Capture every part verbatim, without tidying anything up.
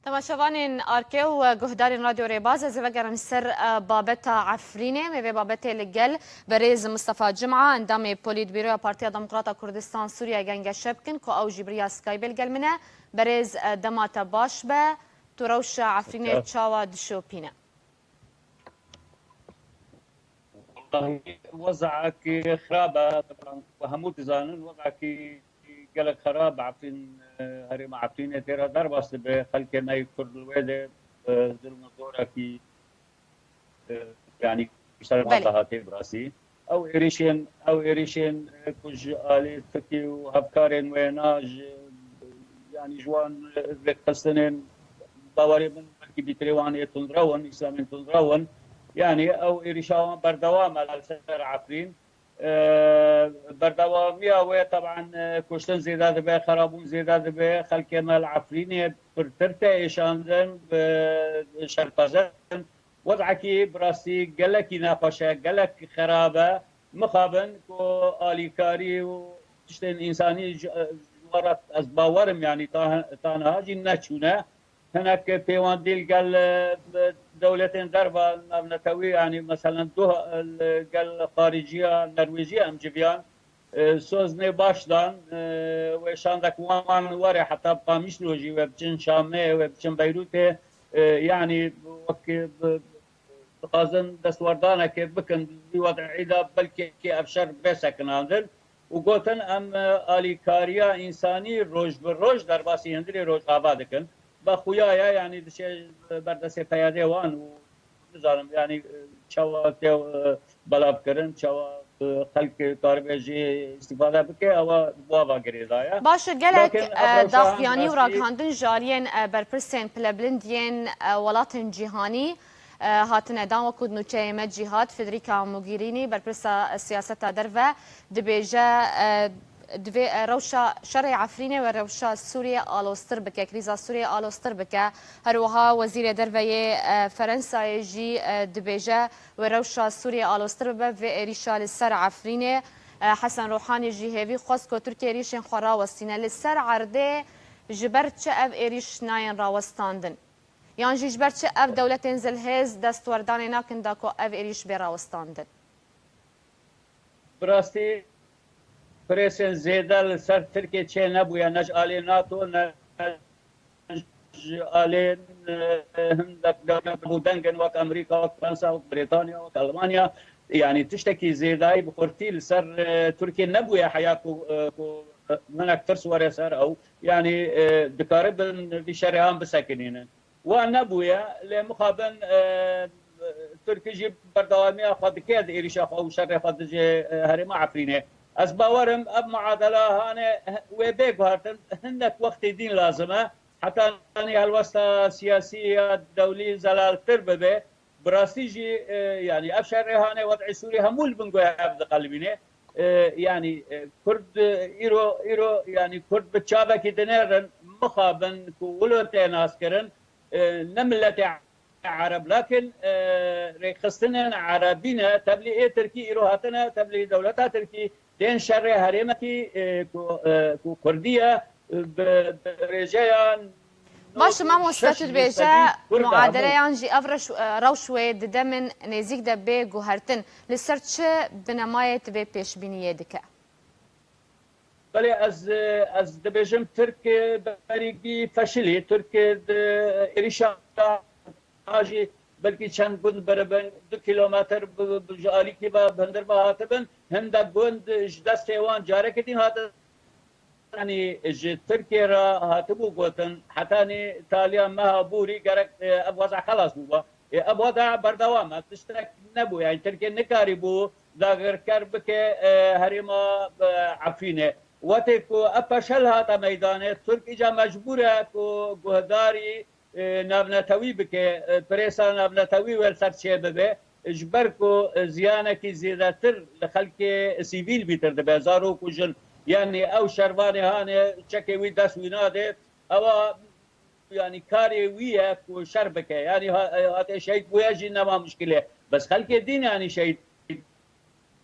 Temaşevanên Arke û guhdarên Radyo Rêbaz, ez ê vegerim ser, e, babeta Efrînê. Em ê vê babetê li gel berêz Mistefa Cima, endamê Polîtbîroya Partiya Demokrata Kurdistan Sûriye gengeşe bikin, ku ew jî bi riya Skypeê li gel min e. Berêz, e, dema te baş be, tu rewşa Efrînê çawa dişopîne? Wellahî, wezakî xirab e, teban, we hemû dizanin, wezakî gelek xirab, Efrîn, e, herêma Efrînê tê re derbas dibe, xelkê me yê Kurd li wê de, e, zilm û zorekî, e, yanî ser wan Belê. dihatê bi rastî. Ew êrîşên, ew êrîşên, e, ku ji alî Tirkî û hevkarên wêna ji, yanî ji wan, e, rêkxistinên bawerê min belkî bîtirê wan ê tundrew in, îslamên tundrew in. Yanî ew êrîşa wan berdewam e li ser Efrîn. E, berdewamiya wê, teban, e, kuştin zêde dibe, xerabûn zêde dibe, xelkê me li Efrînê pirtir tê êşandin, e, şerpezin. Wezekî bi rastî gelekî nexweş e, gelek xerab e. Mixabin ku alîkarî û tiştên însanî ji, ji we re ez bawer im, yanî ta, ta niha jî neçûne. Hinek pêwendî li gel, e, dewletên derva navnetewî, yanî meselen duh, e, li gel xariciya Nerwêjiya em civiyan, e, soznê baş dan, e, wê şandek wan were heta Qamişlo jî wê biçin Şamê, wê biçin Beyrûtê, e, yanî wek, e, bi, dixwazin destwerdanekê bikin, di vî wed'î de belkî ev şer bê sekinandin û gotin, em, e, alîkariya însanî roj bi roj derbasî hundirê Rojava dikin. Be xuya ye, yanî diçe berdestê P Y D'ê wan û nizanim, yanî, e, çawa tê, e, belavkirin, çawa, e, xelk karibe jê îstîfade bike, ewa bi ava girêdaye. Baş e, gelek, Lakin ev e, rewşa daxuyanî û rastî raghandin ji aliyên, e, berpirsên pilebilind yên, e, welatên cîhanî, e, hatine dan, wekû di nûçeyê me Cîhad, Federica Mogherini, berpirsa siyaseta derve, dibêje, e, divê, e, rewşa şerê Efrînê we rewşa Sûriyê aloztir bike, krîza Sûriyê aloztir bike. Her wiha Wezîrê Derve yê, e, Ferensayê jî, e, dibêje we rewşa Sûriyê aloztir bibe vê êrîşa li ser Efrînê. E, Hesen Ruhanî jî hêvî xwest ku Tirkiye êrîşên xwe rawestîne. Li ser erdê ji ber çi ev êrîş nayên rawestandin? Yan jî ji ber çi ev dewletên zilhêz destwerdanê nakin da ku ev êrîş bê rawestandin? Bi rastî presên zêde li ser Tirkiye çê nebûye, ne ji alê NATO, ne ji alê, e, hindek dewlet bû dengin wek Amerîka, wek Fransa, wek Brîtanya, wek Almanya. Yanî tiştekî zêdayî bi xurtî li ser, e, Tirkiye nebûye heya ku, e, ku, e, hinek tirs were ser ew. Yanî, e, dikaribin vî şerê han bisekinînin. Wa nebûye, lê mixabin, e, Tirkî jî berdewamiya xwe dike di êrîşa xwe û şerê xwe dijî, e, herêma Efrînê. Ez bawer im ev muadela hane wê bê guhertin, hindek wextê dîn lazim e. Heta anî helwesta siyasî ya dewlî zelaltir bibe. Bi rastî jî, e, yanî ev şerê hane wed'ê Sûrî hemû li bin guya ev diqelibîne. E, yanî, e, Kurd, e, îro, îro, yanî Kurd bi çavekî dinêrin, mixabin ku wilo tê naskirin, e, ne miletê Ereb, lakin, e, rêkxistinên Erebî ne, tevlî ê Tirkî îro hatine, tevlî dewleta Tirkî tên şerê herêmekî, e, ku, e, ku Kurdî ye, e, bi, bi rêjeya Baş, mamoste, tu dibêje muadeleyan jî ev reş-, e, rewş wê di demin nêzîk de bê guhertin. Li ser çi binemayê tu vê pêşbîniyê dike? Belê, ez, ez dibêjim Tirk, e, berî feşilî. Tirk, e, di êrîşa jî belkî çend gund biribin, du kîlometr bi, bi, ji alîkî ve bi hundir ve hatibin. Hindek gund ji destê wan carekê din hatin. Yanî ji Tirkiye re hatibû gotin, hetanî taliya meha borî gerek, e, ev weza xelas bûba. E, ev weza berdewam e. Tiştek nebû. Yanî Tirkiye nikarîbû dagirker bike, e, herêma, e, Efrînê. Wetê ku ev peşel hate meydanê, Tirk îca mecbûr e ku guhdarî, e, navnetewî bike, e, prêsa navnetewî wê li ser çêbibe, ji ber ku, e, ziyanekî zêdetir li xelkê sivîl bîtir dibe, zarok û jin. Yanî ew şervanê hane çekê wî dest wî nade, ewa, yanî karê wî ye ku şer bike. Yanî ha-, e, hate şehîd bûye jî nema muşkilê. Bes xelkê din yanî şehîd,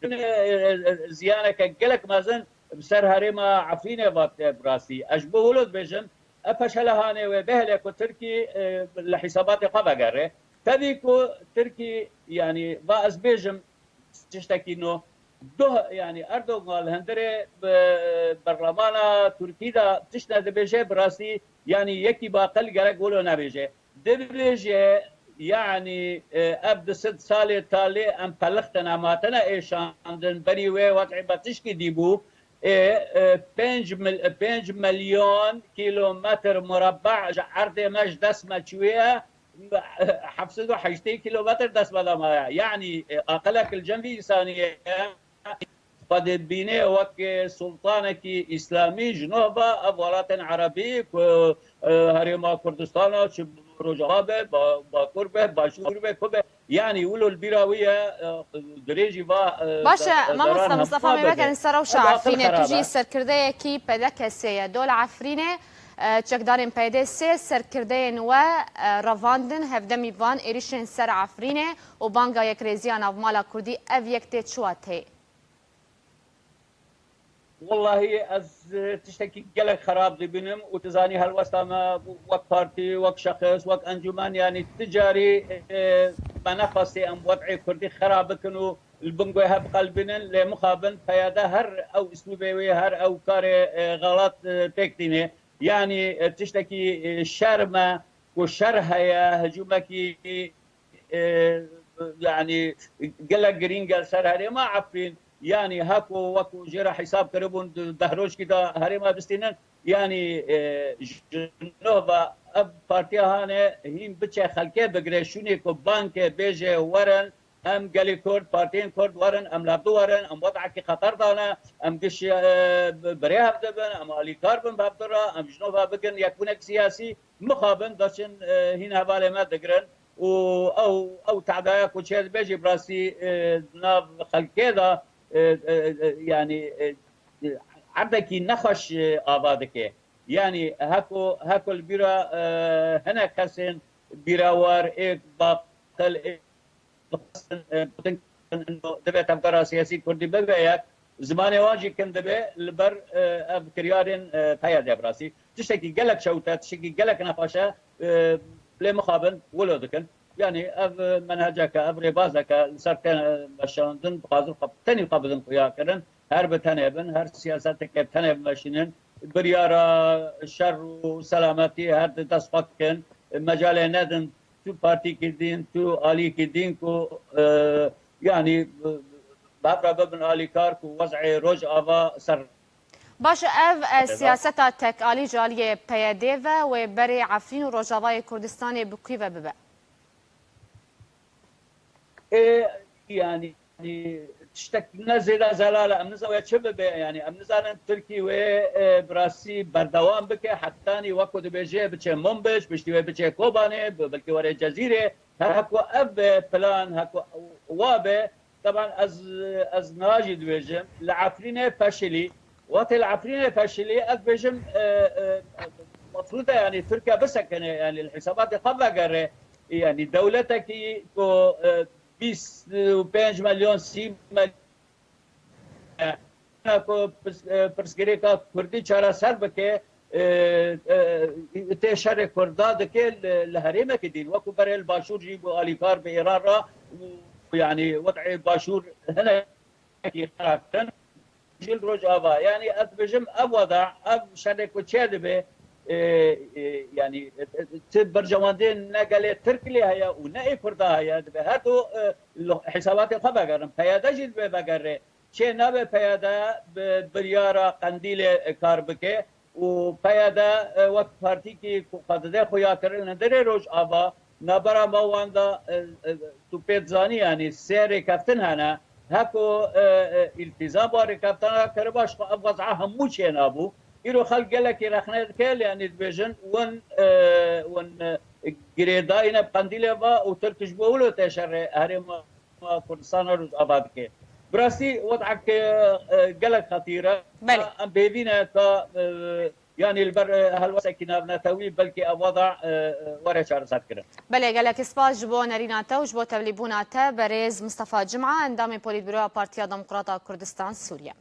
e, e, e, ziyaneke gelek mezin bi ser herêma Efrînê ve, e, bi rastî. Ez ji bo wilo dibêjim, Ev peşelehanê wê bihêle ku Tirkî, e, li hîsabatê xwe vegere. Tevî ku Tirkî, yanî, va ez bêjim tiştekî nû, duh, yanî, Erdogan li hundirê bi berlemana Tirkî de tişt nedibêje, bi rastî, yanî, yekî bi aqil gerek wilo nebêje. Dibêje, yanî, e, ev du sed salê talê em pelixtin, em hatine êşandin, berî wê wez'ê me tişkî dî bû. Ê, e, pênc mil-, pênc milyon kîlometr murabba ji erdê me, ji dest me çûye, heft sed û heştê kîlometr dest me de maye. Yanî, e, aqilek li cem vî însanî ye. Xwedê bîne wek, e, sultanekî îslamî ji nû ve ev welatên erebî ku, e, herêma Kurdistana çi Rojava be, Ba-, Bakur be, Başûr be, ku be, yanî wilo li bîra wî ye, e, dirêjî va, e, Baş e, ze-, Mamosta zeran Mistefa, hemû me vekin bike. Ser rewşa Efrînê, tu jî serkirdeyekî P D K'ê ye. Do li Efrînê, e, çekdarên P Y D'ê sê serkirdeyên we, e, revandin, hevdemî van êrîşên ser Efrînê û banga yekrêziya navmala Kurdî, ev yek tê çi wateyê? Wellahî ez, e, tiştekî gelek xerab dibînim û tu zanî helwesta me wek partî, wek şexs, wek encûmen, yanî tu carî, e, me nexwestê em wed'ê Kurdî xerab bikin û li bin guhê hev biqelibînin, lê mixabin P Y D her ew uslûbê wê, her ew karê, e, xelat, e, pêk tîne. Yanî, e, tiştekî, e, şerm e ku şer heye, hicûmekî e, yanî gelek girîng e ser herêma Efrîn. Yanî heko weko jê re hesab kiribûn di deh rojkî de herêma bistînin. Yanî, e, ji nû ve ev partiya hane hîn biçe xelkê bigire şûnê ku banke bêje werin, em gelê Kurd, partiyên Kurd werin, em li hevdu werin, em wed'ekî xeter dane, em giş, e, bi, bi rê hev dibin, em alîkar bin bi hevdu re, em ji nû ve bikin yekbûnek siyasî, mixabin daçin, e, hîn hevalê me digirin. û ew, ew tedaya ku çêdibe jî bi rastî, e, di nav xelkê de, e, e, e, yanî, e, e, erdekî nexweş, e, ava dike. Yanî heko, heko li bîra, e, hinek kesên bîrawar, ê baqil, ê dixwestin, e, gotin, divê tevgera siyasî kurdî bibe yek, zimanê wan jî kin dibe li ber, e, ev kiryarên, e, P Y D bi rastî. Tiştekî gelek şewt e, tiştekî gelek nexweş e, e, lê mixabin wilo dikin. Yanî ev, e, menheceke, ev rêbazeke li ser têne veşandin, dixwazin xwe tenî xwe bidin xuyakirin, her bi tenê bin, her siyaseteke tenê bimeşînin, biryara şer û selametî her di dest xwe dikin, mecalê nedin tu partîkî din, tu alîkî din ku, e, yanî, e, bi hev re bibin alîkar ku wez'ê Rojava ser Baş e, ev, e, siyaseta tekalî ji aliyê P Y D ve wê berê Efrîn û Rojavayê Kurdistanê bi kû ve bibe? Ê, yanî, tiştek ne zêde zelal e. Em nizanin wê çi bibe. Yanî, em nizanin Tirkî wê, e, bi rastî berdewam bike. Hetanî wek ku dibêje biçe Minbic, piştî wê biçe Kobanê, bi-, belkî were Cezîrê. Heko ev be plan, heko wa be, teban ez, ez niha jî dibêjim, li Efrînê feşilî. Wextê li Efrînê feşilî, ez dibêjim, e, e, mefrûd e, yanî Tirkiye bisekine, yanî li hîsabatê xwe vegere. Yanî dewletekî ku, e, bîst û pênc milyon, sî milyon ku pirs-, e, pirsgirêka Kurdî çareser bike, e, e, tê şerê Kurda dike li, li herêmekî din. Wekû berê li Başûr jî bû alîkar bi Îran re û, yanî, wed'ê Başûr hinekî xerab kirin. Jî li Rojava. Yanî ez dibêjim ev weda, ev şerê ku çêdibe, e, e, yanî, e, e, ti berjewendiyên ne gelê Tirk lê heye û ne ê Kurda heye, dibe her du, e, li hîsabatê xwe vegerin. P Y D jî dibe vegere. Çê nabe P Y D bi biryara Qendîlê kar bike û P Y D, e, wek partîkî ku xwe dide xuyakirin li derê Rojava, navbera me wan de, e, e, tu pê dizanî, yanî sê rêkeftin hene. Heko, e, e, îltîzam wa rêkeftana kiriba, ji xwe ev wez'a hemû çênabû. Îro xelk gelekî rexne dike, lê yanî dibêjin win, e, win, e, girêdayî ne bi Qendîlê ve û Tirk ji bo wilo tê şerê herêma Kurdistana Rojava dike. Bi rastî wed'ek, e, gelek xetîr e. Belê. Em bêvî ne ka, e, yanî li ber, e, helwestekî navnetewî belkî ev weda, e, e, were çareserkirin. Belê, gelek spas ji bo nerîna te û ji bo tevlîbûna te, berêz Mistefa Cima, endamê Polîtbîroya Partiya Demokrata Kurdistan Sûriye.